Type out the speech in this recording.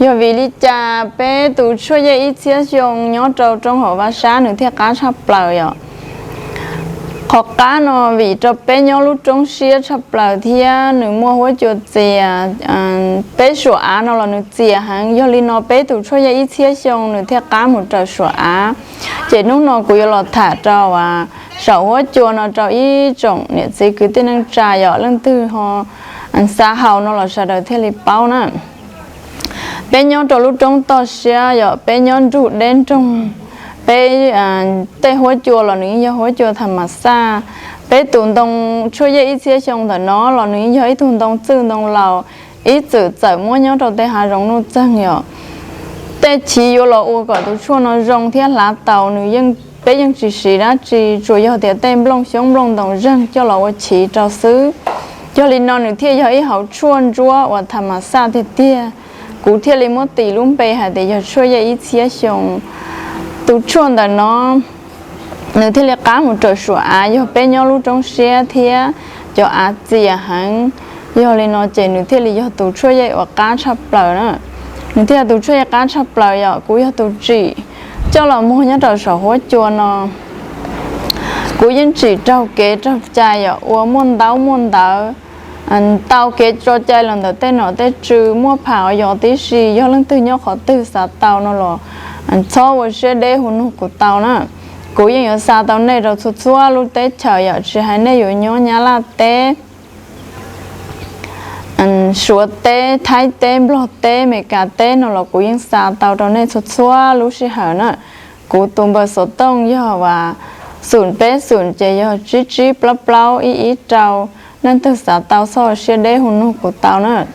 Yog vim li cas peb tus tshuaj yej ib txhiab xyoo nyob rau roob hauv vaj sab nws thiaj qab tshaj plaws yom? Qhov qab no vim rau peb nyob lub roob siab tshaj plaws thiab nws muaj huab cua txias. Peb suam av no los nws txias heev, yog li no peb tus tshuaj yej ib txhiab xyoo nws thiaj qab mus raws suam av. Ces hnub no kuv yuav los tham rau saum huab cua no rau ib tsoom niam txiv kwv tij neej tsa yom, leej twg ho xa haus no los sawv daws thiaj li paub na. Peb nyob rau lub roob toj siab yom, peb nyob nrug deb nroog, peb tej huab cua los nws yeej yog huab cua tham mas xaj. Peb tus ntoo tshuaj yej ib txhiab xyoo ntawm no los nws yeej yog ib tug ntoo txwj ntoo laus, ib txwm txawm muab nyob rau tej hav zoov nuj txeeg yom. Tej chiv yuav los ua kom tus tshuaj no zoo thiab hlav tau nws yeej, peb yeej tsis siv dab tsi, tsuas yog tias tej nplooj xyoob nplooj ntoos zeeg coj los ua chiv rau xwb. Yog li no nws thiaj yog ib hauv tshuaj ntsuab uas tham mas xaj tiag tiag. Kuv thiaj li muab tis lub npe hais tias yog tshuaj yej ib txhiab xyoo. Tus tshuaj ntawm no nws thiaj li qab mus raws suam av, yog peb nyob lub roob siab thiab cov av txias heev. Yog li no ces nws thiaj li yog tus tshuaj yej uas qab tshaj plaws na. Nws thiaj yog tus tshuaj yej qab tshaj plaws yom, kuv yog tus tsim coj los muag nyob rau saum huab cua no. Kuv yeej tsim raug kev raug cai yom, ua muaj ntaub muaj ntawv, tau kev tso cai los ntawm tej nom tej tswv, muaj pham uas yos tib si, yog leej twg nyob qhov twg xav tau no los txhob ua siab deb hu nug kuv tau na. Kuv yeej yuav xa tau nej rau txhua txhua lub teb chaws yom, tsis hais nej yuav nyob Nyab Laj teb, Suav teb, Thaib teb, Nplog teb, Meskas teb no los kuv yeej xa tau rau nej txhua txhua lub sij hawm na. Kuv tus npawb xov tooj yog vas xum peb xum ces yog tsib tsib plaub plaub ib ib rau. Leej twg xav tau txhob ua siab deb hu nug kuv tau na.